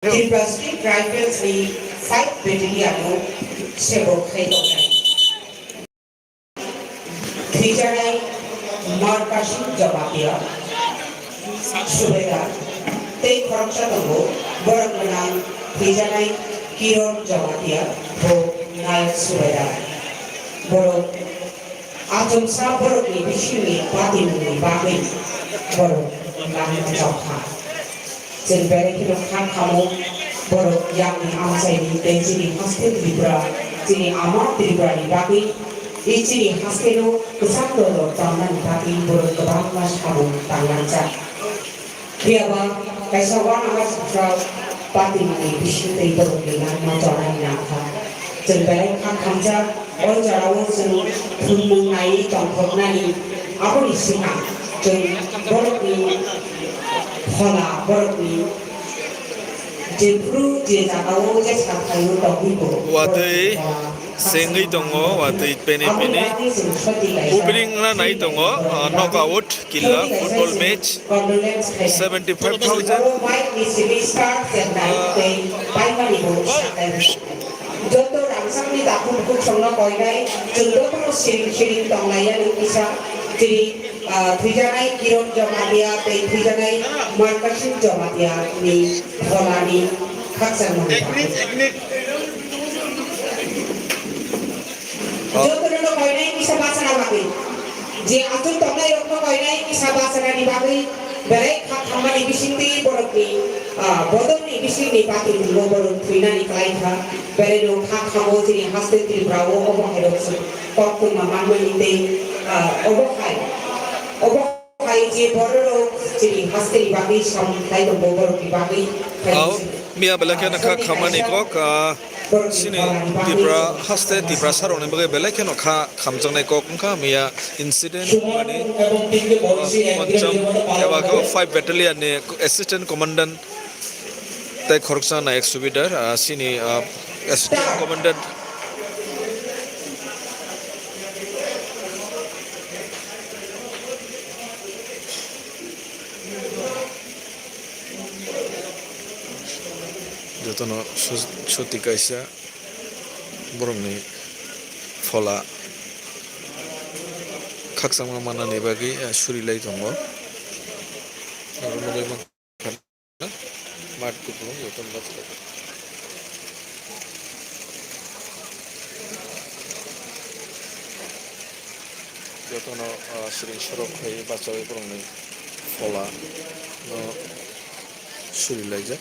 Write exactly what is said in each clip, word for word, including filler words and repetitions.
Tripura State Rifles ni five Battalion o sebo khai tongnai. Thwijaknai Markasim Jamatia, Subedar, tei khoroksa tongo, borok gwnang thwijaknai Kiron Jamatia, bo Nayok Subedar. Borok achomsa borokni bisingni patimungni bagwi borok langma chapha. Chwng belai kheno kha khamo borok yakni amchaini tei chini haste Tripura, chini ama Tripurani bagwi, tei chini hasteno kwchang dodor tongmani bagwi borok kwbangma samung tanglangjak. Phiyaba kaisa uanama suksa patimungni bisingtwi borokni langma chonani nangkha. Chwng belai kha khamjak, o jorao chwng thwngmung naiwi tongthoknani, aboni swkang chwng borokni phola, borokni jephru je jagao jesa khaio tongwibo. Watwi borokni phola sengwi tongo, watwi pene pene. Opening wngna nai tongo, ah, knockout. Killa football match, seventy five thousand. Joto rangchakni takhuk bukhuk songno koinai, chwng jotono siring siring tonglaiya nung kisa, chini, ah, thwijaknai Kiron Jamatia tei thwijaknai Markasim Jamatia ni pholani khakchangmani bagwi. Jotono koinai kisa bachana bagwi. Je achuk tongnai rokno koinai kisa bachana ni bagwi belai kha khammani bisingtwi borokni, ah, bodolni bisingni patimungno borok thwinani kwlai kha. Belai no kha khamo chini haste Tripura o obo hai rok se koktwma manmani tei, ah, obo hai, obo Hai je bororok chini hasteni bagwi samung khlai tongo, borokni bagwi khlai Ao, tongo. Miya belai kheno kha khamani kok, ah, chini Tripura haste Tiprasarokni bagwi belai kheno kha khamjaknai kok wngkha. Miya incident mani, ah, Pancham eba khe five battalion ni assistant commandant tei khoroksa nayek subedar, ah, chini, ah, assistant commandant. Jotono su-, suti kaisa borokni phola khakchangma manani bagwi, ah, suri lai tongo. Aro nugwi mankha. Mat kupulung joto bacha. Jotono, ah, siring sorok khai bachawi borokni phola no suri laijak.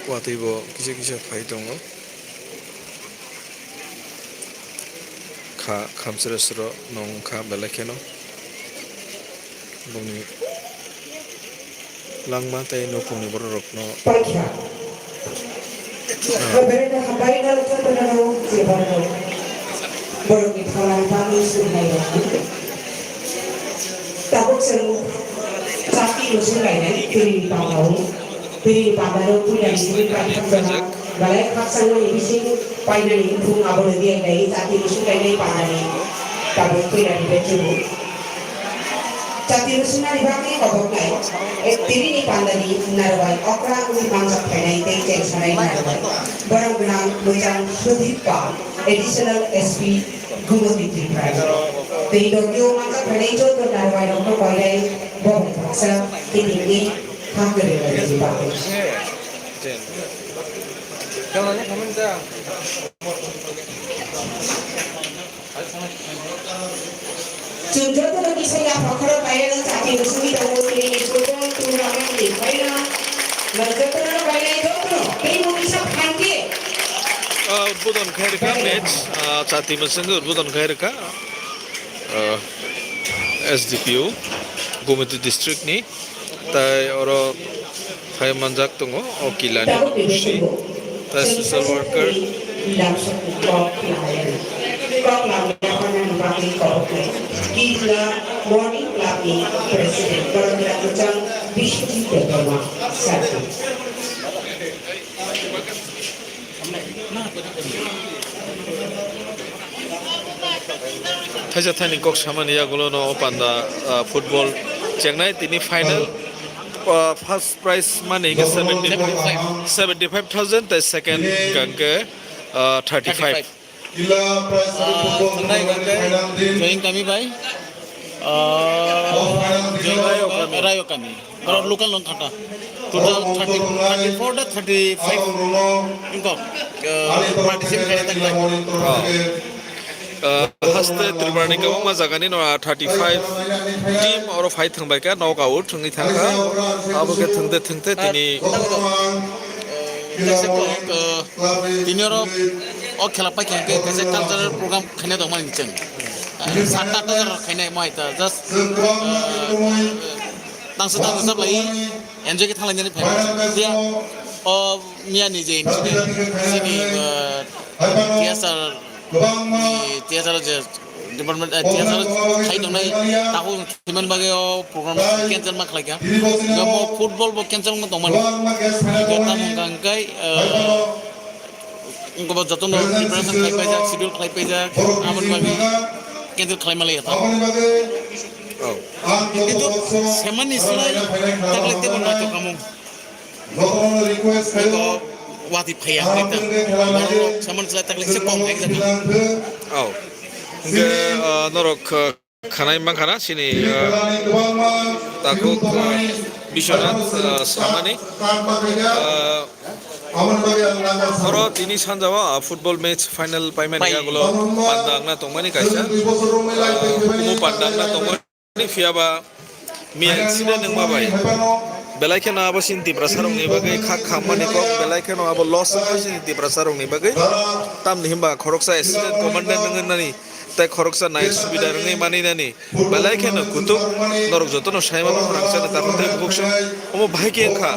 Watwi bo kisa kisa phai tongo. Kha, khamsero sero nong kha belai kheno. Bongni langma tei nokongni bororokno. Paikha. Ah. Habaino, habaino, jotono je borok. Borokni pholani bagwi swngnai rok. Tabuk chwng chati muchung lainai, tini pandao. Tini pandao puila ni simi paithak jora. Belai khakchangmani bising painani phung abono diya lai, chati muchung lainai pandani. Tabuk puila ni bechuru. Chati muchung nani bagwi koboknai. E tini ni pandani narwai okra wngwi manjak phainai tei chengsanai narwai. Borok gwnang Mwichang Sudip Pal, Additional S P Gumoti Tripura. Tei nokni o manjak phainai joto narwai rokno koinai bo bai baksa kitingni ha kwrwi rwdi bagwi. Chwng jotono kisa yapha khorok kairano chati bwswngwi tongo tini ni football tournament ni final. Nwng jotono kainai jotono tei mungsa phan khe. Ah, udbodon khai rwkha match, ah, chati bwswngwi udbodon khai rwkha, ah, S D P O, Gumoti district ni. Tai oro phai manjak tongo o kila ni C, tai social worker. Kila Morning Club ni President, Borok Rajachang Biswajit Debbarma, Sakhi. Thaisa thaini kok samani yagulo no o panda, ah, football Chengnai tini final, uh, first prize money ke seventy, seventy five thousand, tei second hwnkha hwnkhe, uh, thirty five. Ah, thangnai hwnkhe Joying Kami bai, ah, Joying Rayo Kami. Borok local no thata. Total thirty, thirty four da thirty five wngkha, ah, participant khainai thangnai. Ah, haste Tripura ni kwbangma jaga ni no thirty five team oro phai thangbai kha, knock out wngwi thangkha. Abo khe thwngde thwngde tini, ah, kaisa kok, ah, tini oro o khela paikha hwnkhe kaisa cultural program khaina tongmani chwng. Ah, satta atta jora khainai mo hai ta, just, ah, tangsa tangsa chaplai enjoy khe thanglainani phai. Phiya o miya ni je incident, chini, ah, T S R ni, T S R je department, eh, T S R khai tongnai, takhuk thwiman bagwi o program cancel ma khlaikha. Jabo football bo cancel wngma tongmani. Tamo hwnkha hwnkhe, eh, wngkha bo jotono preparation khlai paijak, schedule khlai paijak, aboni bagwi cancel khlai ma laiya ta. Oh. Kintu semani slai taklai tebo naithok kamo. Eko watwi phaiya hwnwi ta. Borok samani slai taklai se kom hai jani. Oh. Hwnkhe, ah, norok, ah, khanai mankha na sini, ah, takhuk, ah, Biswanath, ah, samani, ah, oro tini sanjao, ah, football match final paimani yagulo panda wngna tongmani kaisa, ah, kumu panda wngna tongmani. Ani phiya ba miya accident wngma bai belai kheno abo chini Tiprasa rokni bagwi kha khammani kok, belai kheno abo loss wngkha chini Tiprasa rokni bagwi. Tamni hwnba khoroksa accident commandant wngwi nani tei khoroksa nai subida wngwi mani nani belai kheno kutung norok jotono sai mano rangchakni takhuk tei bukhuk song omo bahai khe wngkha,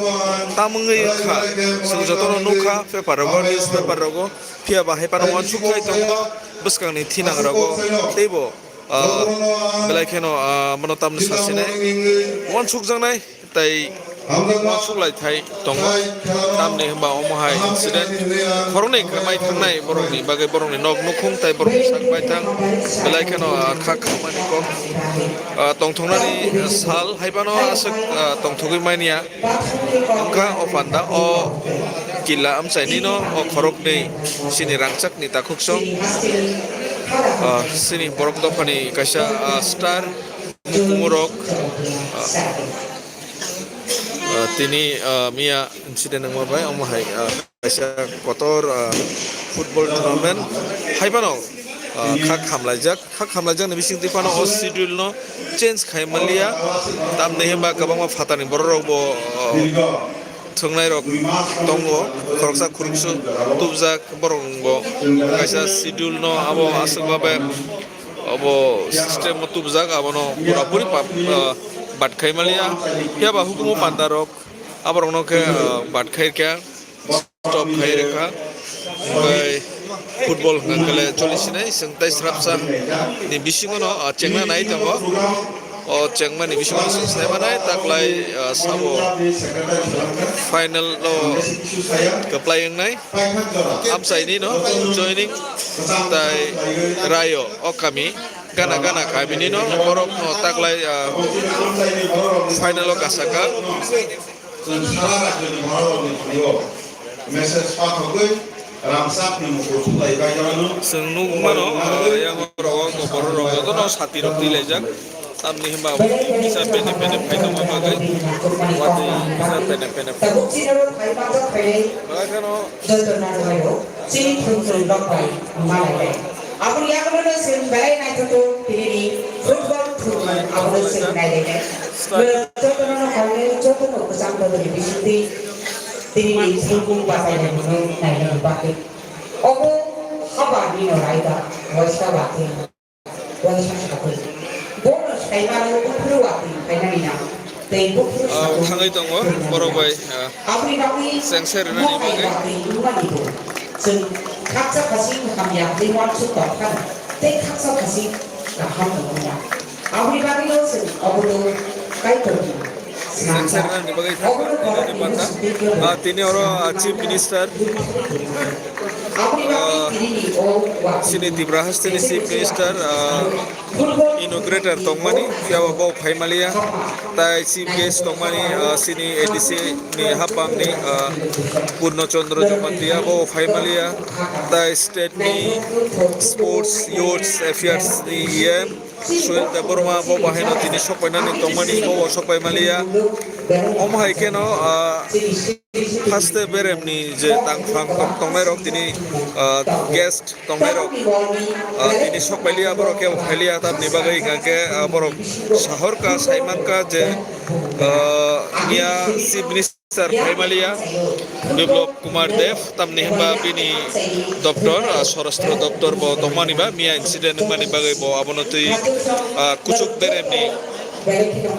tam wngwi wngkha, chwng jotono nukha paper rogo, news paper rogo, phiya ba hai phano uansuk khai tongo bwskangni thinang rogo teibo. Ah, belai kheno, ah, bono tamni sasinai uansukjaknai tei uansuk lai thai tongo. Tamni hwnba omo hai incident khoroknwi wngkha mai thangnai borokni bagwi, borokni nok nukhung tei borokni sak baithang belai kheno, ah, kha khamani kok, ah, tongthoknani sal hai phano aswk, ah, tongthogwi manya. Wngkha o panda o killa amchaini no o khoroknwi chini rangchakni takhuksong, ah, chini borok dophani kaisa, ah, star kumurok, ah, ah, tini, ah, miya incident wngma bai omo hai, ah, kaisa kotor, ah, football tournament hai phano, ah, kha khamlaijak. Kha khamlaijakni bisingtwi phano o schedule no change khai manliya. Tamni hwnba kwbangma phatarni borok rok bo, o, thwngnairok tongo. Khoroksa khuroksa tubjak borok bo kaisa schedule no abo aswk babe obo system o tubjak, abono pura puri pap, o, bat khai manliya. Phiya ba hukumu panda rok aborok no khe, o, bat khai kha. Stop khai rwkha. Hwnkhe football hwnkha khe le choli sinai, chwng tei srapsa ni bisingo no, ah, chengna nai tongo. O chengmani bisingo no chwng sai manai, taklai, ah, sabo final o kwplai wngnai. Amchaini no joining tai Rayo o kami, gana gana kami ni no borok no taklai, ah, final o kasaka. Chwng sara rajyoni bororokni thani-o message pathogwi rangchakni mukur thulai bai jagano. Chwng nukmano, ah, yang oro o bororok jotono sati rok twi laijak. Tamni hwnba kisa pene pene phai tongma bagwi, watwi kisa pene pene phai. Tabuk chini oro phai manjak phainai. Belai kheno joto narwknairok chini thwngchwrwirok bai malaibai. Aboni yagulono chwng belai naithothok tinini football thwngmung abono chwng nailainai. Norok jotono no khainai, jotono kwchang bodolni bisingtwi tinini thwngmung bachainaimungno nainani bagwi. Obo habarni no raida waisa watwi, waisa satwi. Bono saimano buphuru watwi phainani na. Tei buphuru ah, satwi thangwi tongo, borok bai, ah, aboni bagwi chengse rwnani bagwi. Chwng khaksa khasing hamya tei uansuk tong phano, tei khaksa khasing kaham tong phano. Aboni bagwino chwng obono Kaitorni Sengser nani bagwi thangkha, tini ni panda. Ah, tini oro, ah, Chief Minister, ah, sini Tripura hasteni Chief Minister, ah, inaugurator tongmani, phiya bo bo phaimaliya. Tai Chief Guest tongmani, ah, sini A D C ni hapangni, ah, Purno Chandra Jamatia bo phaimaliya. Tai state ni Sports, Youths Affairs ni E M Suel Debbarma bo bahaino tini sokpainani tongmani, bo bo sokpai maliya. Omo hai kheno, ah, haste beremni je tangphang tong-, tongnairok tini, ah, guest tongnairok, ah, tini sokpailiya, borok kebo phailiya, tamni bagwi hingkha khe, ah, borok sahorkha, saimankha je, ah, miya Chief Minister Sir phaimaliya, Biplab Kumar Deb, tamni hwnba bini doptor, ah, Swarashtra doptor bo tongmani ba, miya incident wngmani bagwi bo abono twi, ah, kuchuk beremni,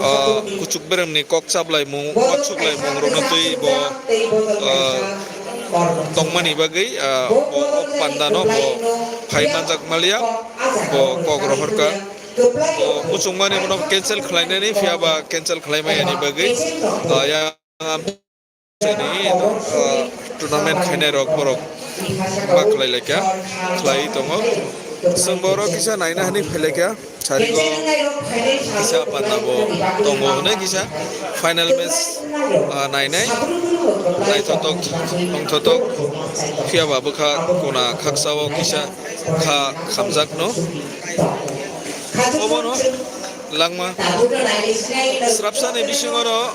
ah, kuchuk beremni kok chaplaimung, uansuk laimung rokno twi bo, ah, tongmani bagwi, ah, bo o pandano bo phai manjak maliya, bo kok rohorkha. Bo muchungmani bono cancel khlainani, phiya ba cancel khlai maya ni bagwi, ah, yang Chini, ah, tournament khainai rok borok ma khlai laikha, khlai tongo. Chwng borok kisa naina hwnwi phai laikha, sarigo kisa panda bo tongo hwnwi kisa final match, ah, nainai naithotok tongthotok, phiya ba bwkha kona khaksa o kisa kha khamjakno. Obono langma. Srapsani bisingono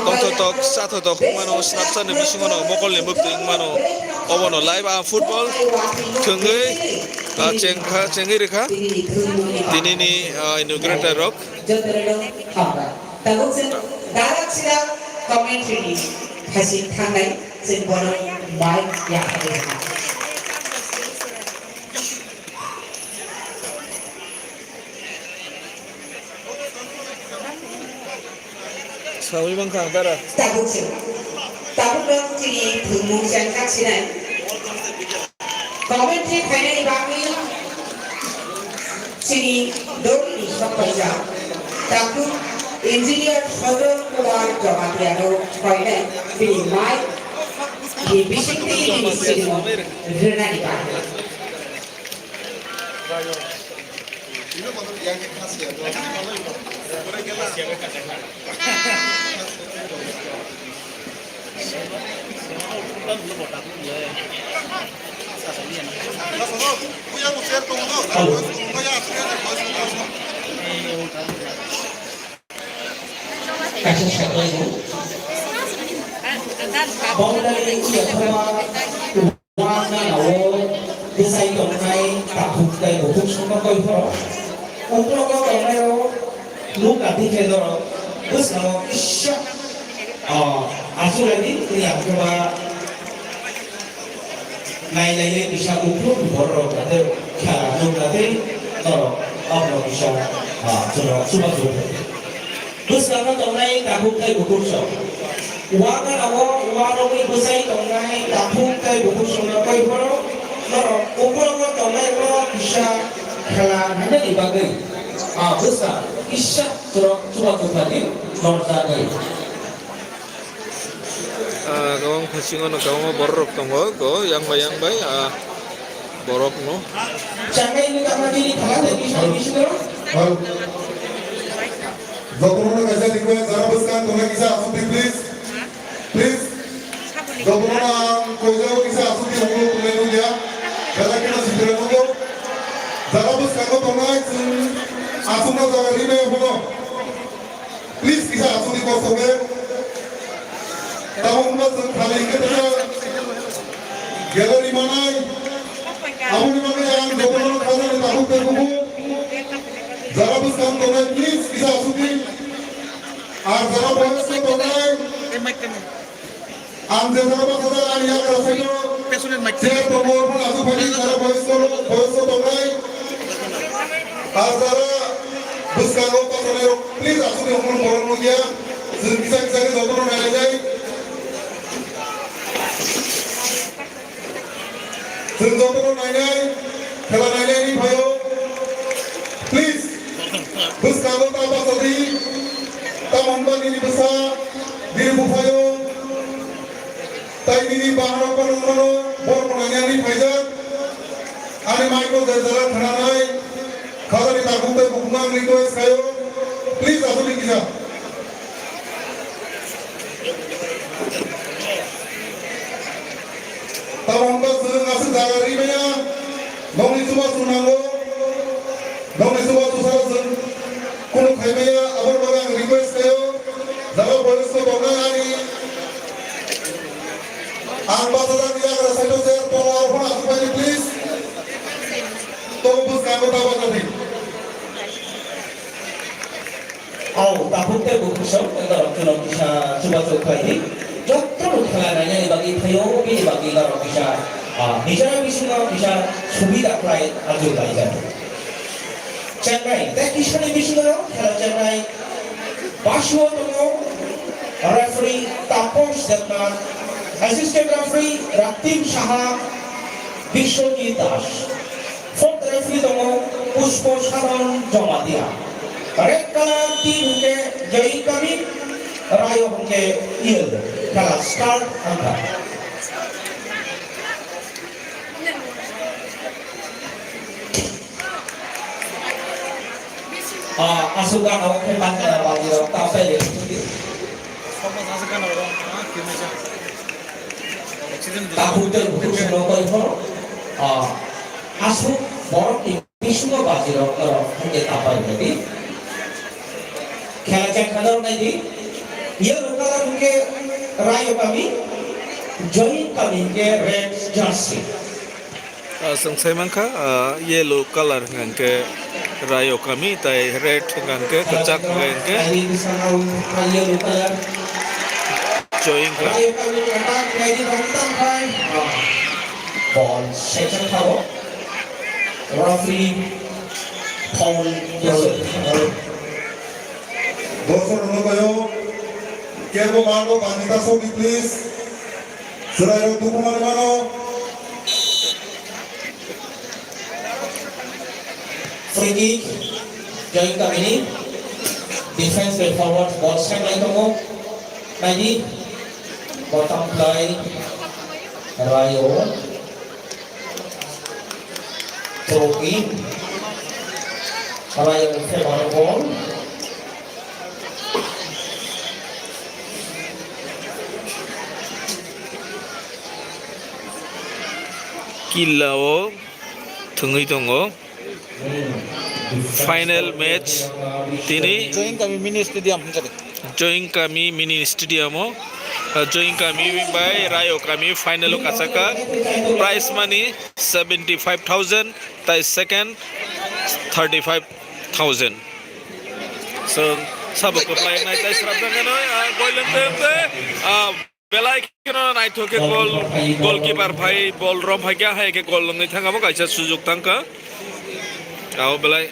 tongthotok, chathotok wngmano, srapsani bisingono mokolni bwktwi wngmano. Obono live ang football thwngwi, ah, chengkha, chengwi rwkha tinini, ah, inaugurator rok. Jotorok hambai. Tabuk chwng darak sirak commentary ni thasing thangnai, chwng bono mic yaphagwi rwkha. Sawi mankha ang dara. Tabuk chwng, tabuk rok chini thwngmung chang kak sinai. Commentary khainani bagwi chini dol ni sokphaijak takhuk Engineer Sajal Kumar Jamatia no khainai bini mic ni bisingtwi bini sirimung rwnani bagwi. Kaisa sakhlai bo. Boundary ni yaphama uang gana o bwsai tongnai takhuk tei bukhuk songno koi phoro. Uklogo tongnai o nuk kati khe norok bwskango kisa, ah, achuk lai di, tei ang khe ba nai lai kisa uklogo borok rok kate khela nuk kate norok abono kisa, ah, chwla chuba chuba. Bwskango tongnai takhuk tei bukhuk song. Uang gana o uarogwi bwsai tongnai takhuk tei bukhuk songno koi phoro norok uklogo tongnai o kisa khela hwnani bagwi, ah, bwsa kisa chwla chuba chuba di norjagwi. Ah, gabang phasingo no kwbangma borok rok tongo, go yang bai yang bai, ah, borok no. Jotono kaisa request, jara bwskang tongnai kisa asuk di, please. Please. Jotono ang koijao kisa asuk di, ulo tongnai nukya. Belai kheno sitra nugo. Jara bwskango tongnai, chwng asukno jaga rimaya bono. Please, kisa asukni kok sokle. Tamo wngkha chwng khali hwnkhe tongya. Gallery manai. Aboni bagwi ang jotono khajaani takhuk tei bukhuk. Jara bwskang tongnai, please, kisa asukni. Ar jara boyosno tongnai. Ang je jora baksa ani yagra saino chair tongo, obo asuk phai jara boyes ko, boyes ko tongnai. Ar jara bwskango baksa nairok, please asukni hokmon borok nukya. Chwng kisa kisa khe jotono nailai nai. Chwng jotono nainai, khela nainai ni phaio. Please, bwskango ta baksa di. Ta Hwnba nini bwsa, nini buphaiyung, tai nini bahangrok phano wngmano, borok bo nainani phaijak. Ani mic-o je jaga khwnanai, khajani takhuk tei bukhukno ang request khaio, please aswk ni kisa. Tamo hwnba chwng aswk jaga ri maya, nokni chubachu nango, nokni chubachu sara chwng kunu khai maya, aboni bagwi ang request khaio, jaga boyos ko tongnai ani, ang bachajak yagra side o chair tolo aro phano aswk bai di, please. Tobo bwskango ta bachadi. Au, takhuk tei bukhuk song, tei norok chwng kisa chubachu khlai di. Jotono khela nainani bagwi phaio, bini bagwi norok kisa, ah, nijera bisingo kisa subida khlai ajul laijak. Chennai, tei kisani bisingo khela Chennai, Basio tongo, referee Taposh Debnath, assistant referee Raktim Saha, Biswajit Das. Fourth referee tongo Pushpo Sadan Jamatia. Red colour team hwnkhe Jai Kami, Rayo hwnkhe yellow. Khela start wngkha. Ah, aswk gana o khe pankha bajirok ta pele. Takhuk tei bukhuk swngo koi phano, ah, aswk borok ni bisingo bajirok norok hwnkhe ta pai di. Khela chengkha norok nai di. Yellow colour hwnkhe Rayo Kami, Join Kami hwnkhe red jersey. Ah, chwng sai mankha, ah, yellow colour hwnkha hwnkhe Rayo Kami, tai red hwnkha hwnkhe kwchak hwnkha hwnkhe Joy wngkha. Ball sejak thabo. Referee foul. Dosor rwbaio. Kebo bando bandita sobi, please. Chwrairok tubu mani mano. Free kick, Join Kamini. Defense bai forward, ball side line tongo. Naidi, bottom play, Rayo. Throw in, Rayo ni favor ball. Killa o thwngwi tongo. Final match tini Join Kami Mini Stadium hwnjadi. Join Kami Mini Stadium o, uh, Join Kami bai Rayo Kami final o kasaka. Prize money seventy five thousand, tai second thirty five thousand. So, sabo kwplai nai tai srapjak nai, ah, goilwng tei, ah, belai kheno naithok khe gol, goalkeeper phai ball rom phai khe, hai khe gol wngwi thangkha, bo kaisa sujuk thangkha. Abo belai,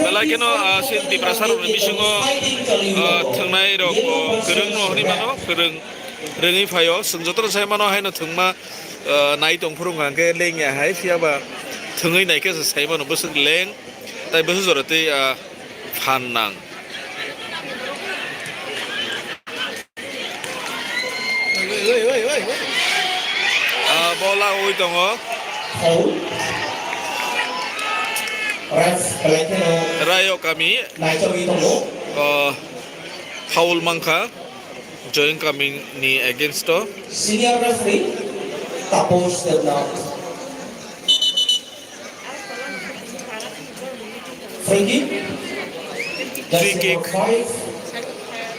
belai kheno, ah, sin Tiprasa rokni bisingo, ah, thwngnai rok, oh, kwrwng no hwnwi mano, kwrwng rwngwi phaio. Chwng jotono sai mano haino thwngma, ah, nai tong phuru hwnkha khe lengya hai, phiya ba thwngwi nai khe se sai mano bwswk leng. Tai bwswk jora tei, ah, phan nang. Ah, bola ui tongo. Foul. Ref, belai kheno Rayo Kami. Naichomwi tongo. Ah, foul mankha. Join Kami ni against o. Senior referee, Taposh Debnath. Free kick. Free kick. Jersey number five.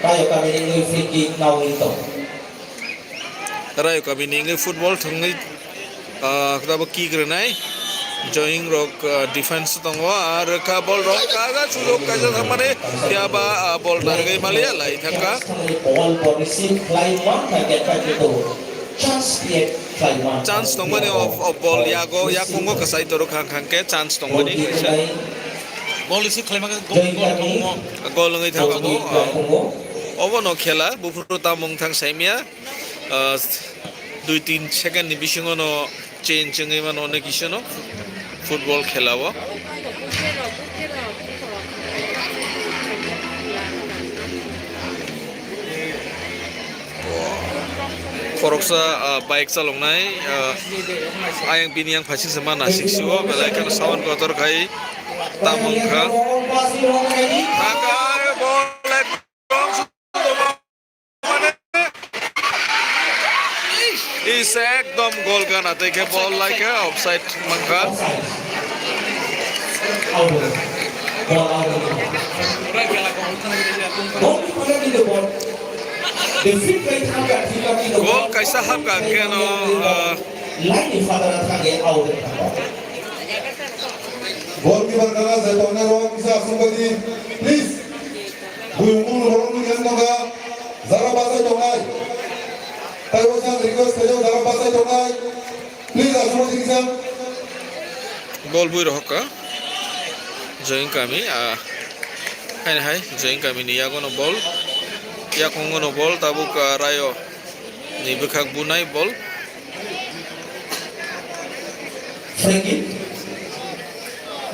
Rayo Kami ni free kick nawi tong. Rayo Kami ni football thangwi, ah, tabuk kick rwnai. Join rok, ah, defense tongo, ar kha ball rok kaga sujuk kaisa thangmani, phiaba, ah, ball narwgwi maliya lai thangkha. Ball receive khlai man thangkhe thangkhe to. Chance create khlai man. Chance tongmani o, o ball yago, yakungo kwchai toro khang khang khe chance tongmani kaisa. Ball receive khlai man khe goal, goal tongo. Goal wngwi thangkha bo. Obo no khela, buphuru tamung thang saimya. Ah, dui tin second ni bisingo no change wngwi mano onek kisa no football khela o. Khoroksa, ah, bike chaloknai, ah, ayang bini yang phaisingsa ma nasik sio, belai kheno sound kotor khai tamo wngkha. Is ekdom gol gana tei khe ball lai khe offside mankha. Gol kaisa hapkha hwnkhe no, ah, Goalkeeper gana je tongnai rok kisa aswk baidi, please. Buyung bulu borok nini yang tongkha, jaga bachai tongnai. Tai waisa request khaijak, jaga bachai tongnai. Please, aswk baidi kisa. Ball bui rohok kha. Join kami, ah, hai hai, join kami ni yago no ball. Yakungo no ball, tabuk, ah, Rayo ni bwkhak bunai ball. Free kick.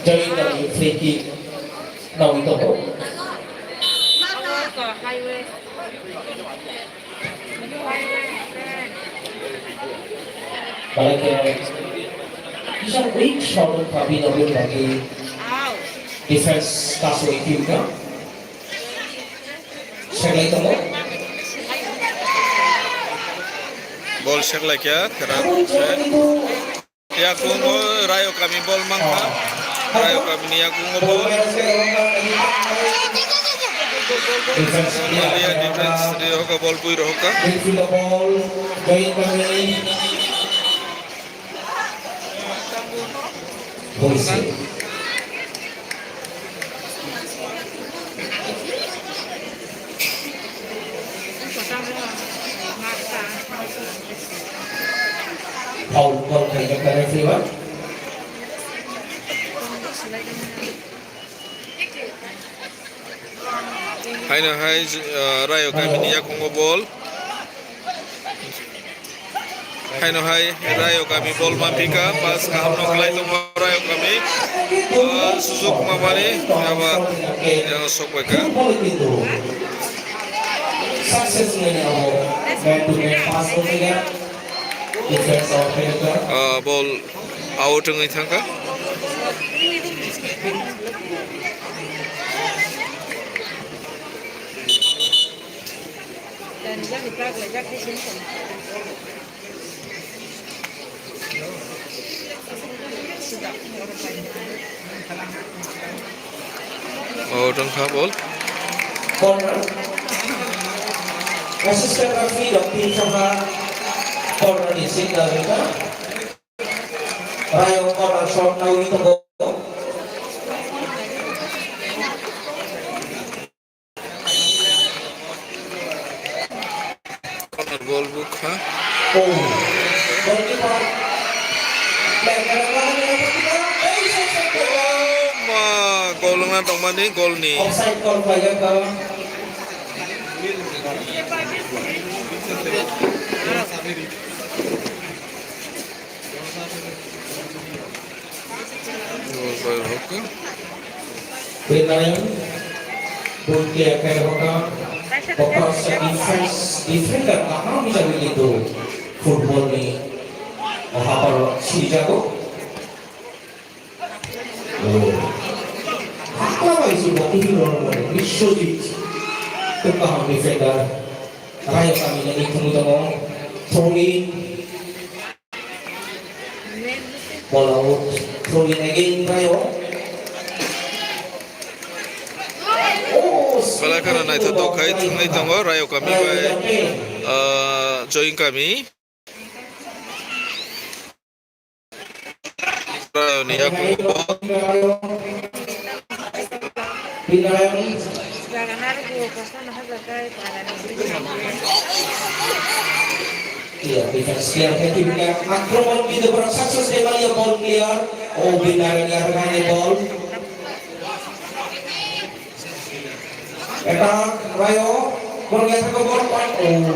Join kami free kick. Nawi tongo. Balai khe kisa weak shot wngkha bini bagwi defense kasui philkha. Seklai tongo. Ball seklai kha, kwrak se. Yakungo Rayo kami ball mankha. Rayo kami ni yakungo ball. Somalia defense ri rohokha, ball bui rohokha. Foul, foul khaijak kha referee ba. Haino hai, uh, Rayo kami ni yakungo ball. Haino hai Rayo kami ball manphika, pass kaham no khlai tongo Rayo kami. Ah, Sujuk Mamani, aba, yang sok bai kha. Success ni abo, man to man pass ko kha. Defense of America. Ah, ball out wngwi thangkha. Oh, don't have ball. Corner. Assistant referee Doktin Saha. Corner ni signal rikha. Rayo corner shot nawi tongo. Corner ball bukha. Oh. Goalkeeper. Oh ma, goal wngna tongmani, goal ni. Offside call khlaijak kha. Binayan, Buntia Kaihoka, Bokar sa defense, defender kaham hisabe kintu football ni haparo sirijago. Oh. Hakla bai si bati hi lor lor, Biswajit. Tu kaham defender. Rayo kami ni thumwi tongo. Throw in. Ball out. Throw in again, Rayo. Oh, Balakara naithotok khai thwngwi tongo, Rayo kami bai, ah, Join kami. Rayo ni yakungo. Iya, defense clear, thank you, Bina. Akromon di depan success, dia balik ball clear. Oh, Bina yang ada ball. Attack, Rayo, ball yang ada ball, point. Oh.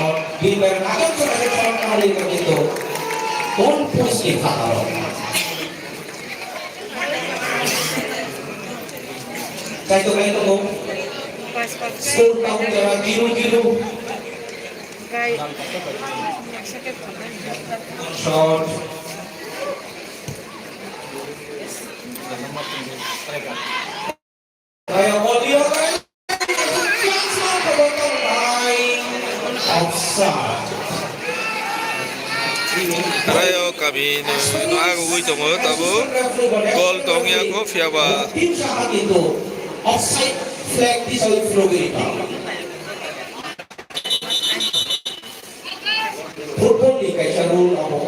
Oh, Bina agak sedikit salah kali begitu. Ball push di fatal. Kaitor, kaitor, ball. Score tamo jara zero zero. Shot. Kaya audio. Offside. Rayo kami no, no agugwi tongo, tabo goal tongya kho, phiya ba. Team saha kintu offside flag tisai phulogwi rikha. Football ni kaisa rule abo.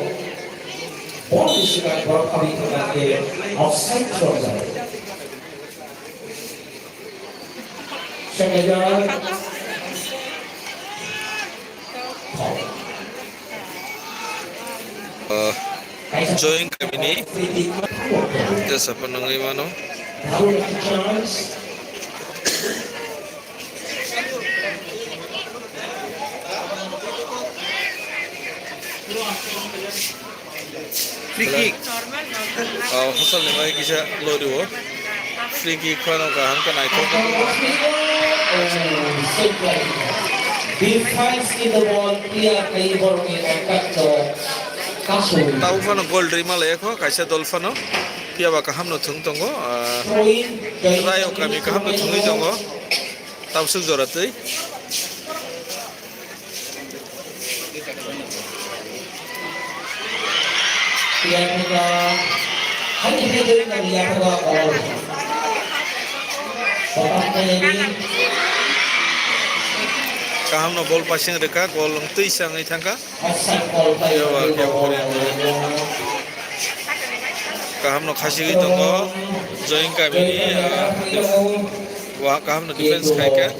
Ball ni swkang borok kami thangna khe offside swngjak. Swngjak. Uh, join kamini. Just apa nangwi mano. Free kick. Oh, hosal ni bai kisa lori o. Free kick phano kaham khe naithok. Defense in the ball, clear khe borokni attack to kasu. Tau phano goal rima lai kho, kaisa dol phano. Phiya ba kaham no thung tongo. Ah, Rayo kami kaham no thungwi tongo. Tabswk jora twi. Kaham no ball passing rwkha, goal wng twi sa wngwi thangkha. Yo, wa, khe, wa, khe, wa. Kaham no khasigwi tongo, join kamini, ah, def-, wa, kaham no defense khaikha.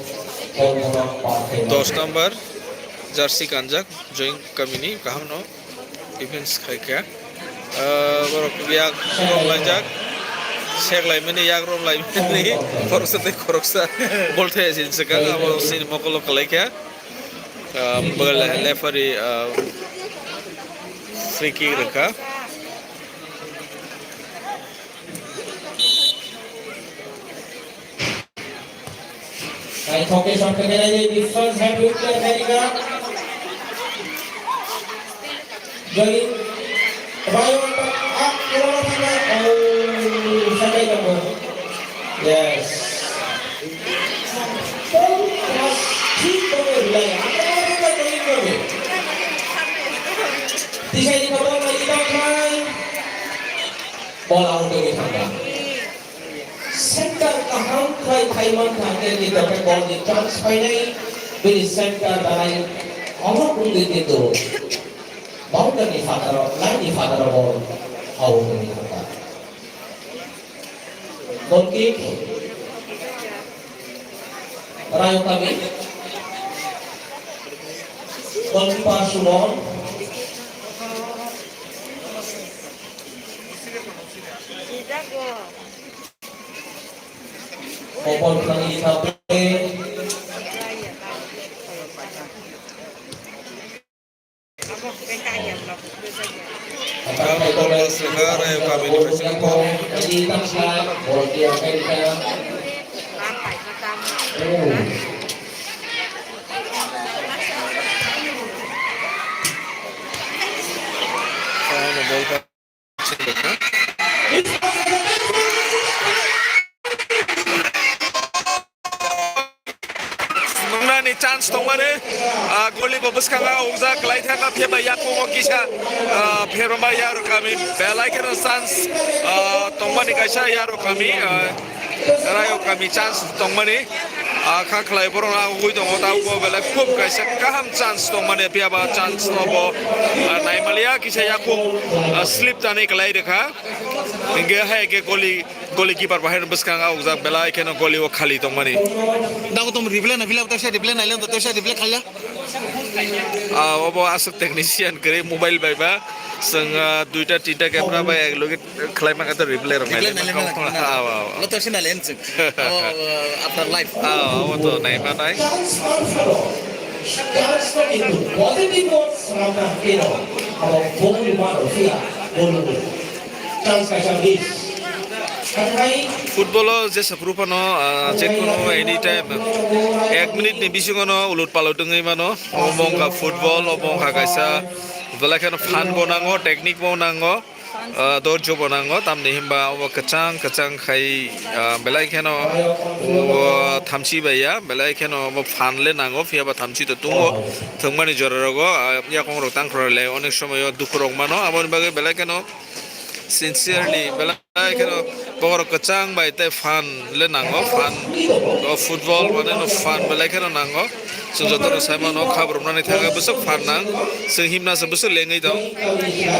Dos number jersey kanjak, join kamini, kaham no defense khaikha. Ah, borok yak rom laijak, sek laimani, yak rom laimani, khoroksa tei khoroksa ball thai sinsi kha, abo sini mokolo kwlaikha. Ah, bwle-, referee, ah, free kick rwkha. Naithok khe song khe nai di, defense head with player khairika. Joy. Rayo, ah, corona thangna. Oh, sakai tongo. Yes. Paul Thomas thik tongo, Rulai. Ang corona thangna join tongo. Tisai ni khobor mai di tong khai. Ball out tongo thangna. Center kaham khai khai man thangkhe ni tokhe ball ni chance painai. Bini center dalai. Omo kungwi kintu. Boundary ni phataro, line ni phataro ball out wngwi thangkha. Goal kick. Rayo kami. Goalkeeper Sumon. Kopor kami di kape. Nungnani chance tongmani, ah, goli bo bwskango ukjak kwlai thangkha, phiya bai yakung o kisa, ah, pherma bai yarok kami belai kheno chance, ah, tongmani kaisa yarok kami, ah, Rayo kami chance tongmani, ah, kha khlai borok no ugui tongo, ta ugo belai khub kaisa kaham chance tongmani, phiya ba chance no bo, ah, naimaliya kisa yakung, ah, slip tanwi kwlai rwkha. Hinkhe hai khe goli, goli keeper bahai no bwskang aukjak belai kheno goli o khali tongmani. Dago tom replay na phila, teisa replay na len to, teisa replay khala. Ah, obo aswk technician kwrwi mobile bai ba. Chwng, ah, duita tinta camera bai ek logi khlai mangkha to replay rok. Replay nailai mangkha. Nailai mangkha. Ah, ah, ah. Lo to sina len chwng. Oh, ah, after life. Ah, obo to nai ma nai. Transfer phano, transfer into positive words from the hero. Abo bongni mano phiya, bongni. Chance kaisa miss. Hathai Football o jesa phuru phano, ah, je kono anytime ek minute ni bisingo no ulut palut wngwi mano. Omo wngkha football, omo wngkha kaisa belai kheno fun bo nango, technique bo nango, ah, dorjo bo nango. Tamni hinba omo kwchang kwchang khai, ah, belai kheno omo thamchi bai ya, belai kheno omo fun le nango, phiya ba thamchi to tungo. Thwngmani jora rogo, ah, yakung rok tang khorok le onek somoyo dukhu rok mano, aboni bagwi belai kheno sincerely belai kheno bokhorok kwchang bai tei fun le nango, fun o football mane no fun belai kheno nango. Chwng joto no sai mano, khabrumnani thangwi bwswk fun nang, chwng himna se bwswk lengwi tong,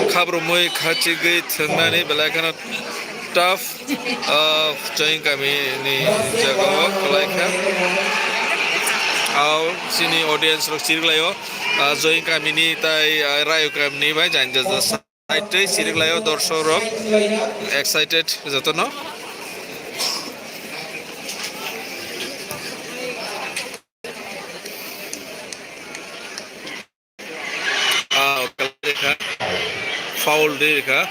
khabrumwi khachigwi thwngnani belai kheno tough. Ah, join kami ni jaga o kwlai kha. Au chini audience rok chiriklaio, ah, join kami ni tai, ah, rayo kami ni bai jani jani. Side twi chiriklaio dorshok rok, excited jotono. Ah, okay, kha. Foul de kha.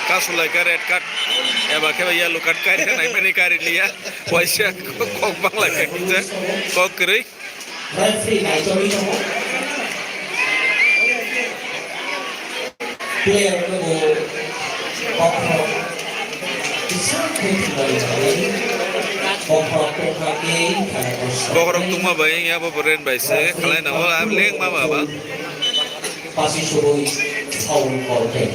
Kasulai kha red card. Eba khe ba yellow card kari nai mani kari liya. Waisa kok bang lai kha kisa. Kok kwrwi. Referee naichomwi tongo. Player no bokhorok kisa khe thumbai bai. Bokhorok tongkha khe khala kosto. Bokhorok tongma bai ya bo ren bai se khalai nango, am leng ma ba ba. Pasi subui foul call khe.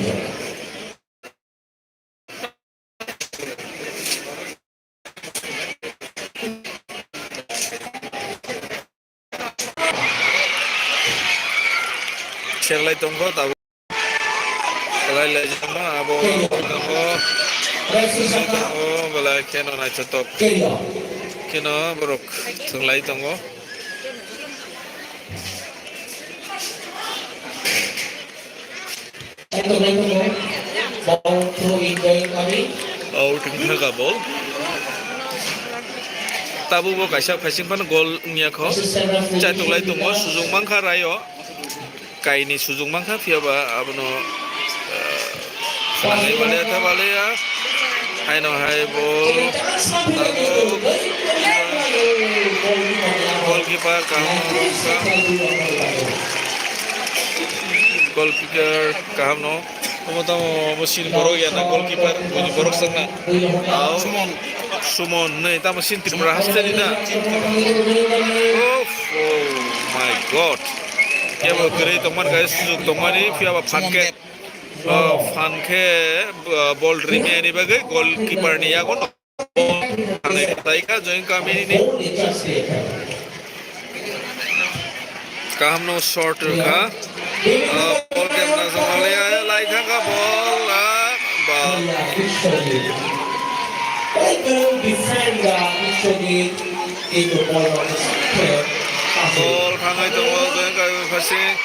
Serlai tongkho tabuk. Belai laijama abo tongo. Tongo belai kheno naithotok. Kheno borok thwnglai tongo. Out wngkha ka ball. Tabukbo kaisa phaising phano goal wngya kho. Chaitok lai tongo, sujung mankha Rayo. Kaini sujung mankha, phiya ba abono, ah, Sanai male tha bale ya. Haino hai ball. Goalkeeper kaham no. Goalkeeper kaham no. Tamo tamo bo sin borok ya na goalkeeper, bini borok sakna. Au. Sumon. Sumon nei tamo sin Tripura haste ni na. Of, oh my God. Kebo kwrwi tongmani khe sujok tongmani phiya ba phan khe. Oh, phan khe, uh, ball ringya ni bagwi goalkeeper ni yago no ball thangwi kwtai kha join kamini ni. Kaham no short kha. Uh, ball khe na jongole ya lai thang kha ball, ah, ball. Ball thangwi tongo join kamini phaising.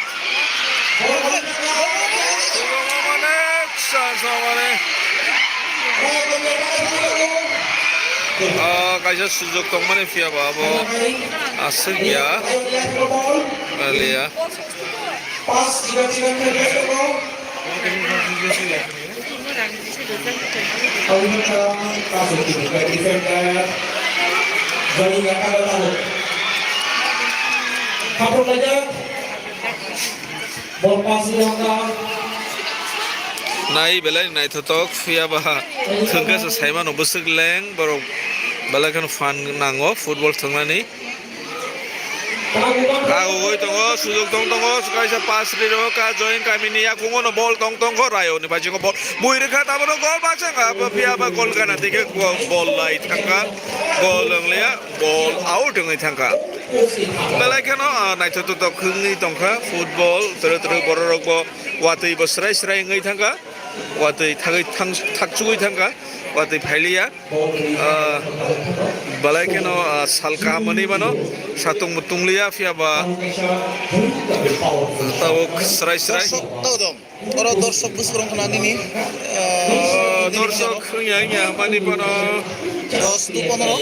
Ah, kaisa sujok tongmani phiya ba abo aswk ya. Aliya. Nai belai naithotok, phiya ba thwngkhe se saimano bwswk leng, borok belai kheno phan nango football thwngnani. Kagugoi tongo, sujok tong tongo, kaisa pass ri rw kha, join kamini yakungo no ball tong tong kho, Rayo ni paisingo ball bui rw kha, tabano goal baksa wngkha, phiya ba goal gana tei khe ball lai thangkha, goal wng liya. Ball out wngwi thangkha. Belai kheno, ah, naithotok wngwi tongkha football, twrwi twrwi bororokbo watwi bo srai srai wngwi thangkha, watwi thagwi thang-, thakchugwi thangkha, watwi phailiya. Ah, belai kheno, ah, sal kaham manwi mano, satung bo tungliya, phiya ba tabuk srai srai. Oro dorsok bwswk rok khna nini, ah, nini dorsok wngya wngya mani bono dos to pondro.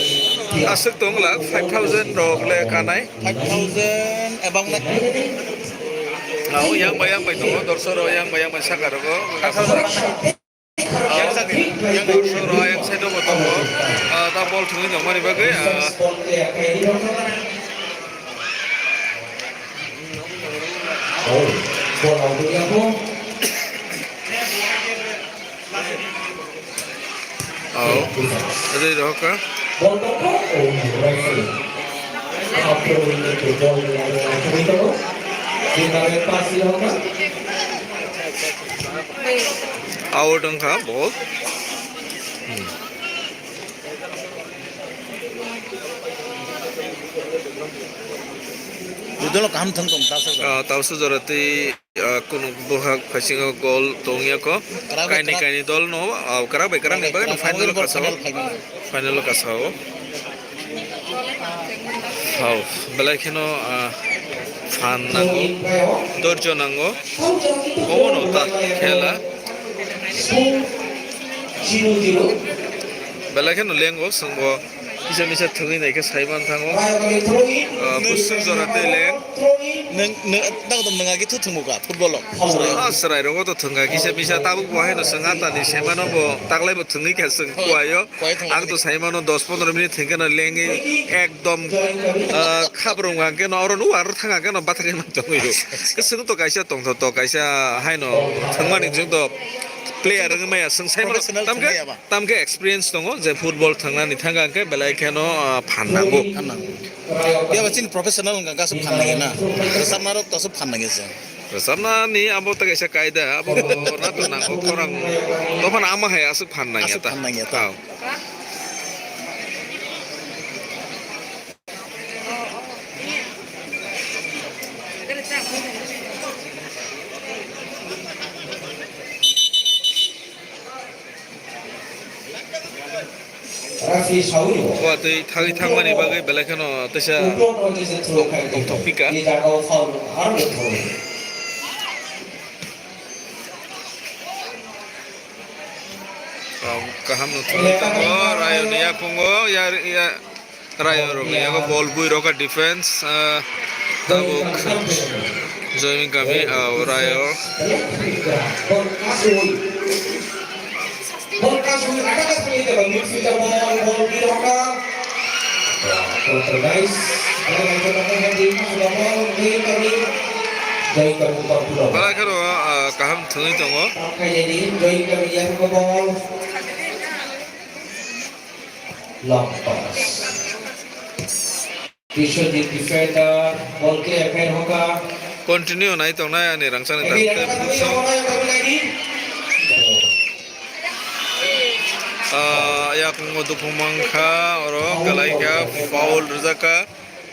Aswk tong la five thousand rok le kanai. Five thousand Bangla. Nao yang bai yang bai tongo, dorsoro yang bai yang bai saka rogo. Yang saka, yang dorsoro yang side o bo tongo. Ah, ta bol thwngwi tongmani bagwi, ah. Oh, rwi rohor ka. Out wngkha bol. Hmm. Jotolo kaham thwng tong, Tausa jora. Ah, Tausa jora tei, ah, kunu bohak phasingo gol tongya ko. Kwrak bai kaini kwrak. Kaini dol no, ah, kwrak bai kwrak ni bagwi no final o kwrak kasao. Final o final phaimani. Final o kasao. Hao, belai kheno, ah, phan nango, dorjo nango. Omo no ta khela. Belai kheno lengo, chwngbo kisa misa thwngwi naikhe sai manthango. Ah, bwswk jora tei leng. Nwng, nwng, nwng, nwng agi thu thwngmukha football o? Ah, chwrai rogo to thwngkha kisa misa, tabuk bo haino chwng atani semano bo taklai bo thwngwi kha chwng kuaio. Kuai thwngmani. Ang to sai mano dos pondro minute thwngkhe no lengwi ekdom, ah, khabrung hangkhe no oro no aro thang hangkhe no bathakhe man tongwi. Chwng to kaisa tongtho to kaisa haino thwngmani chwng to player wngwi maya chwng sai mano. Professional tamkhe thwngmaya ba? Tamkhe experience tongo je football thwngnani thangkha hwnkhe belai kheno, ah, phan nango. Phan nango. Phiya ba chini professional wngkha hwnkhe aswk phan nangya na. Rwchapna rok to aswk phan nangya se. Rwchapnani abo ta kaisa kaida, abo na to nango khorang. Dophano ama hai aswk phan nangya ta. Aswk phan nangya ta. Hao. Watwi thagwi thangmani bagwi belai kheno teisa tongthok pika. Kaham no thwngwi tongo, Rayoni yakungo, ya, ya, Rayo rokni yago bol bui rokha defense, ah, tabuk joining kami, ah, Rayo. Belai kheno, ah, kaham thwngwi tongo. Biswajit defender, bol clear khe rokha. Continue nai tongnai ani rangchakni tei Pusong. Ah, yakungo dukhu mankha, oro kwlaikha, foul rwjakha.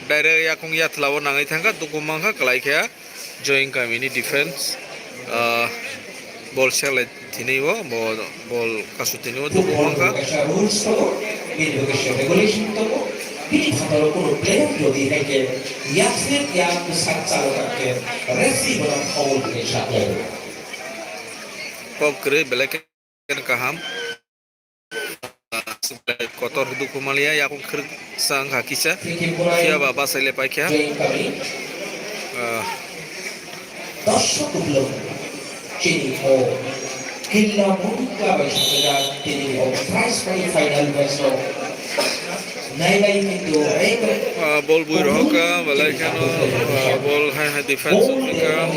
Direct yakung yathla o nangwi thangkha, dukhu mankha, kwlaikha. Join kamini defense, ah, bol selai tini o, bo-, bol kasu tini o, tubu mangkha. Kaisa rules tongo, bini bo kaisa regulation tongo. Bini phataro kuno player jodi hai khe yaksir yak bwsak chalo kha khe referee bono foul hwnwi sa khlaio. Kok kwrwi belai khe kaham. Kotor dukhu maliya, yakung khwrwksa wngkha kisa. Phiya ba bachai le paikha. Ah. Darshok uplok chini o Killa Monika bai thangkha tini o prize money final match o. Nailai hindu rek. Ah, bol bui rohorkha, belai kheno, ah, bol hai hai defense wngkha.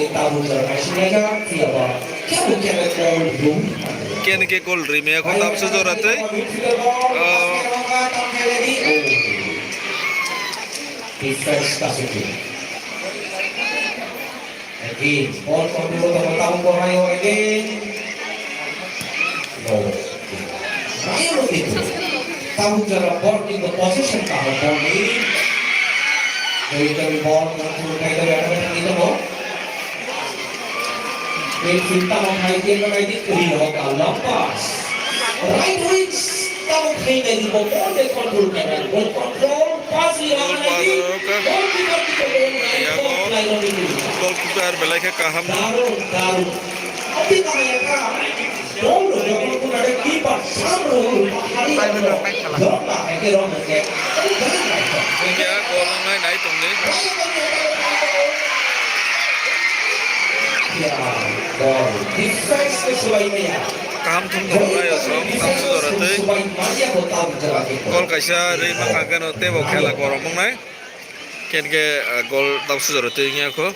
Kene ke goal rimaya ko tamsa jora tei. Ah. Defense kasih. Again, ball control tongwi tabuk bo raio again. No. Raio no kintu. Tabuk jora ball kintu possession kaham ball ni. Dari dari ball control kai dari ada kita mo. Midfield tamo khai dia kai di kiri ho ka long pass. Right wing tamo khai dari ball control kai dari ball control. Goalkeeper belai khe kaham. Wngya goal wngnai nai tongdi. Kaham thum thum lai o song, tang su jora twi. Gol kaisa rwi mankha khe no teibo khela korom wngnai. Ken khe, ah, gol tang su jora twi wngya kho.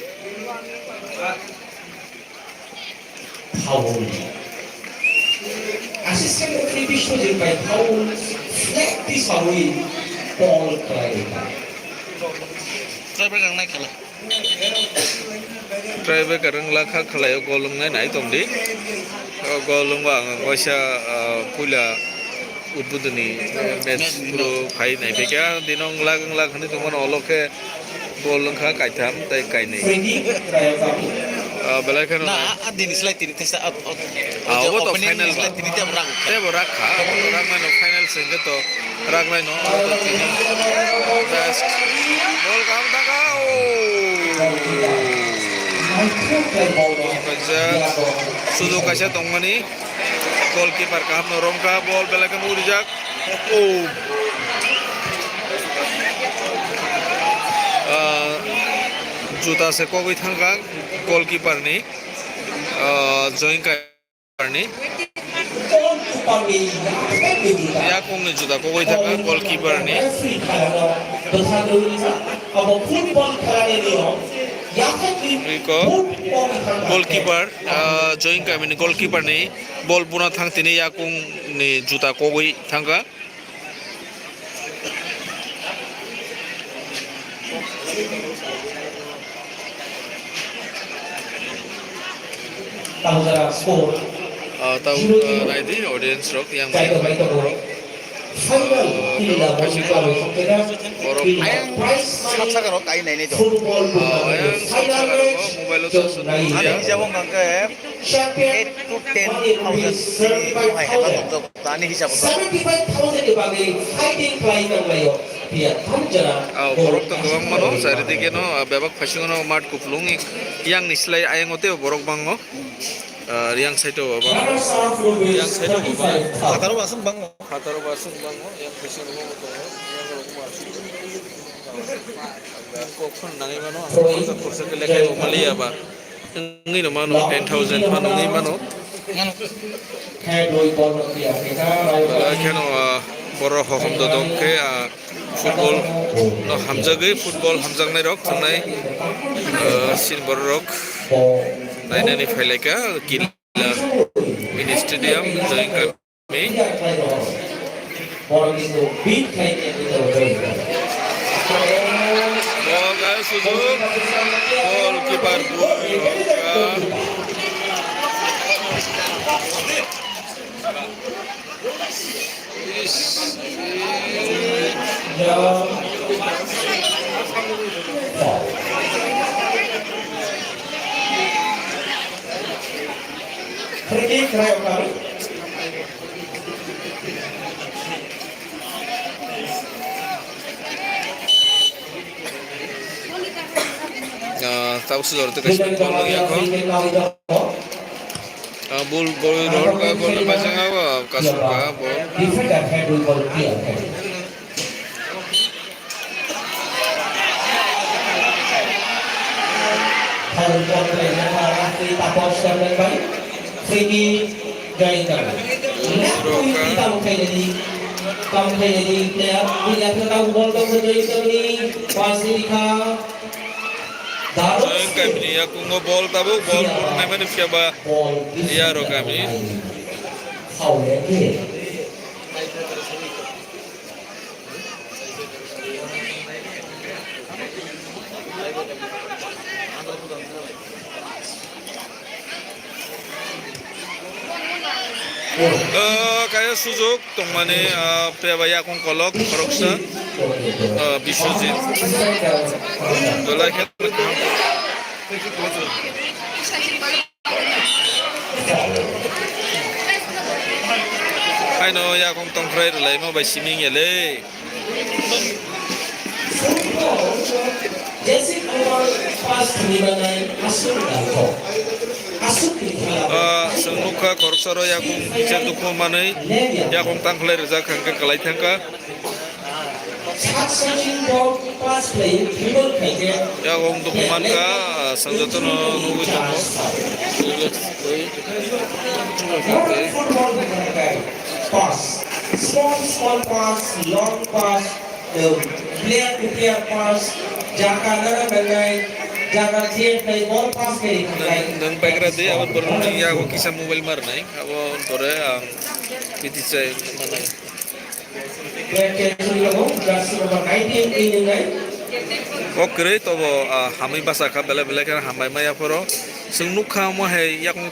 Foul. Assistant referee Biswajit bai foul flag tisawi ball khlai. Try bai rang nai khala. Try bai karang lakha khlai o gol wngnai nai tong di. O gol wngba ang waisa, ah, puila. Udbuduni match puro phai nai phaikha, dino wng lak wng lak hinwi tongmano, olo khe bol wngkha kaitham tei kainwi. Ah, belai kheno na, nai. A, a, dini slai tini tesa, a, a, Ah, obo to opening final slai ba. Tini tebo rak. Tebo rak kha, rak nai no final se hwnkhe to rak nai no, abo to tini. Best. Bol kaham thangkha, oh. Kaisa sujuk kaisa tongmani. Goalkeeper kaham no romkha, bol belai kheno urijak. Oh. Ah, juta se kogwi thangkha goalkeeper ni. Ah, join kaibar ni. Yakung ni juta kogwi thangkha goalkeeper ni. Riko goalkeeper, ah, join kaibar ni goalkeeper ni. Bol buna thang tini yakung ni juta kogwi thangkha. Tabuk jora score. Ah, tabuk, ah, naidi audience rok yang. Final, ah, tini da bol kaisa club ni song khe da borok. Ayang prize money, sat saka rok ai nai nai do. Football tournament final match. Mobile o to sunu ya. Ani hijab o hwnkha khe eight to ten thousand. Ani hijab o to. Seventy five thousand ni bagwi fighting khlai tonglaio. Phiya thum jora. Ah, borok to kwbang mano, charidike no, ah, bebak phaising no mat kuplung yang ni slai ayang o tei borok bango. Ah, yang side o bang. Yang side o bang. Phataro baswk bango. Phataro baswk bango, yang phaising no tongo. Yang rok ma. Kok phano nangwi mano, ang khorsa khorsa khe lekhai bo maliya ba. Wngwi no mano, ten thousand phano wngwi mano. Kheno, ah, borok hohom dodok khe, ah, football no hamjagwi, football hamjaknai rok thangnai, ah, sin borok rok nainani phailaikha, kila mini stadium, join kami. Bol khlai khe twi tongo. Bol kha sujuk. Goalkeeper bui rwkha. Is. Free kick, Rayo Kami. Ah, tabuk sujor tei kaisa bol wngya kho. Ah, bol, bol rohor ka, bol ni bachang abo, kasuk ka, bol. Defender head ball clear head. Foul ball play, referee Tapos Sharma bai. Free kick, join kami. Left wing ni tamo khainani, tamo khainani player, ni left wing tamo ball tamo join kami. Pasirikha. Join kami ni yakungo ball tabo, ball purunai mani phiya ba. Ball is yaro kami. Foul ya ke. Ah, kaya sujok tongmani, ah, peba yakung kolok khoroksa, ah, Biswajit. Belai khe Haino yakung tongkhrai rwlaima bai siming ya le. Ah, chwng nukha khoroksaro yakung kisa dukhu manwi yakung tangkhlai rijak hwnkhe kwlai thangkha. Sak sakni ball pass khlai, dribble khlai khe Yago wng tongwi man kha, ah, chwng jotono nugwi tongo. Football pass, small, small pass, long pass, player to player pass, jaga nana nangnai, jaga clear khlai, ball pass khlai khlai. Nwng, nwng bagra de, aboni pore nwng yago kisa mobile marnai, abo pore ang piti chai mano. O kwrwi tobo, ah, hamwi basa kha, belai belai khe hambai maya phoro. Chwng nukha omo hai yakung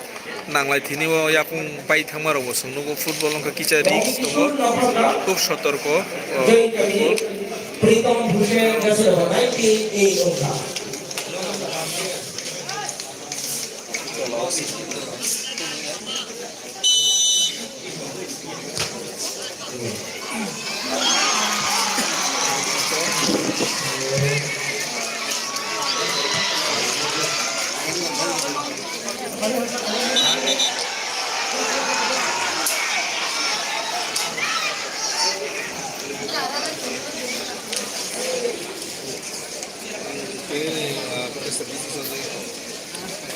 nanglai thini o yakung bai thangma rok bo chwng nugo. Football wngkha kisa risk tongo, khub sotorko, o, football.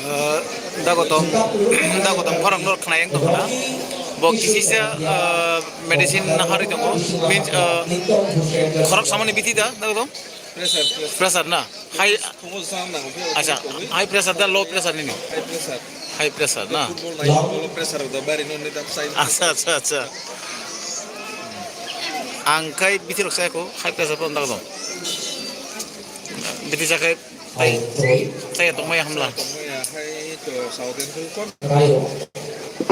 Ah, dagotom, dagotom khorang nor khnai wng tongkha. Bo kisisa, ah, medicine naharwi tongo. Means, ah, khorok samani bithi da, dagotom? Pressure, pressure. Pressure na? High, Phungo jam nango, phungo acha, tongwi. High pressure da, low pressure nini? High pressure. High pressure na? Football nai, football pressure da, bari no ni dam sai. Acha, acha, acha. Ang khai bithi rok sai ko, high pressure pon dagotom. Bithi sa khai Tai, tai tongmaya hamla. Tongmaya hai to South Africa.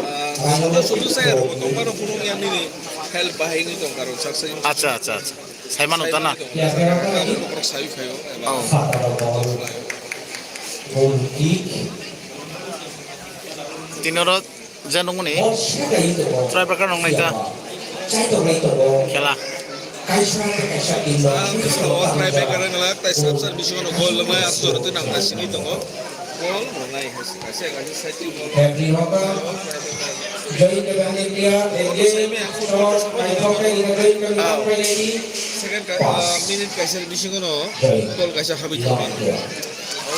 Ah, sudu sudu saya ro tongma ro phunung ya nini help bahai ni tong karon sak sai. Acha, acha, acha. Sai mano ta na? Sai mano ta na? Sai mano ta na? Oh. Tini oro Je nungmani tiebreaker nung naikha khela. Ang khe o tiebreaker wngla, tai sab sab bisingo no goal wngnai, aswk jora twi nang ta simi tongo. Goal wngnai hai se kaisa kaisa side team goal. Second ka-, ah, minute kaisa bisingo no goal kaisa habwi thangma.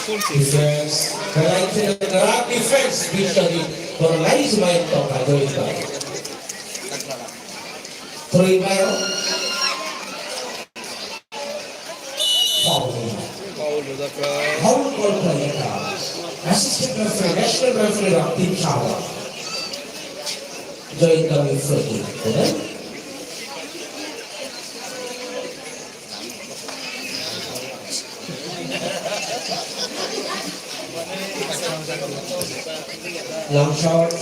Defense, the right defense, Bichari, for nice line of Ajoy. Three by foul. Foul, foul call khlaikha. Assistant referee, national referee Raktim Sawa. Joy Kami Freddy, correct? Long shot.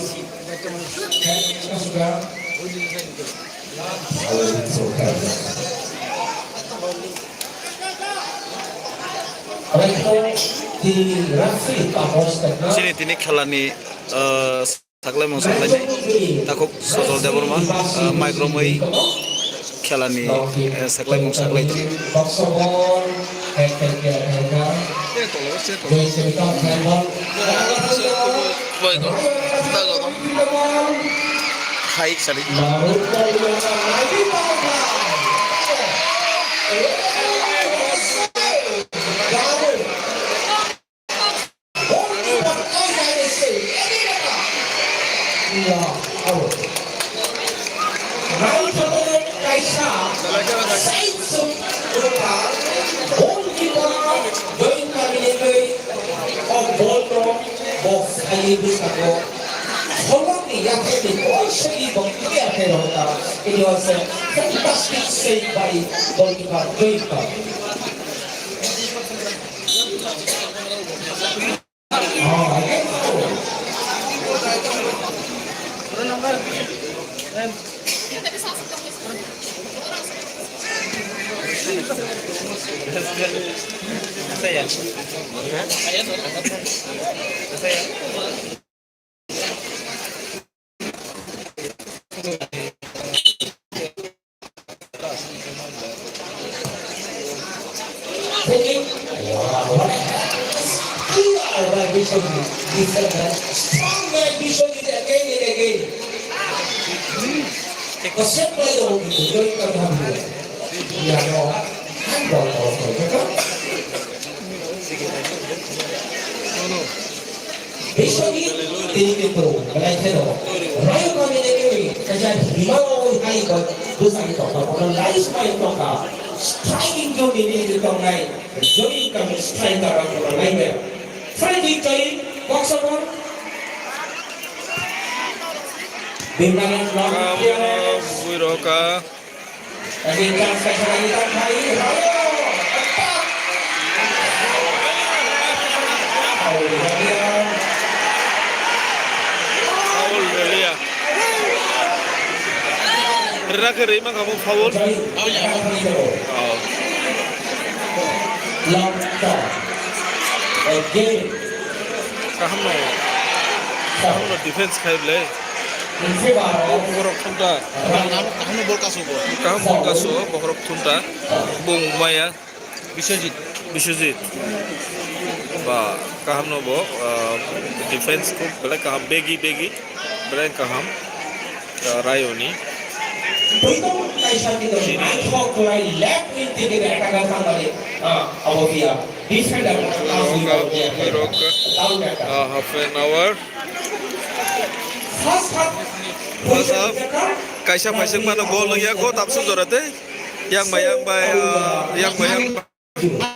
Chini tini khelani, uh, Saklaimung saklainai takhuk Sojol Debbarma, ah, maikromwi khelani, eh, saklaimung saklai tongo. Hai sari. It was a fantastic save by goalkeeper Joyita. Biswani tini kito belai kheno Rayo kami ni kami kaisa himao hai ko busai tokha kono lai smai tokha striking jodi ni tongnai jodi kami striker rok kono lai me. Freddy Chai, Boxer. Bimnani Block. Buiroka. Lagi chance kaisa lagi tang khai. Rayo. Attack. Foul, Rayo. Foul, Rayo. Rina khe rima kamu foul. Jai. Oh. Lockdown. Again. Kaham no. Kaham no defense khai le. Borok thumta. Kaham bol kasu bo. Kaham bol kasu, borok thumta. Bung maya. Biswajit. Biswajit. Ba, kaham no bo, ah, defense khub belai kaham, begi, begi, belai kaham, ah, Rayoni. Buitong kaisa ni doi, naithok kwlai left wing tiki de attacker thangmani, ah, abo phiya. Defender, Buirok, Buirok, ah, half an hour. First half. First half. Kaisa phaising mano goal nungya ko, tapsu jora tei. Yang bai, yang bai, ah, yang bai, yang bai.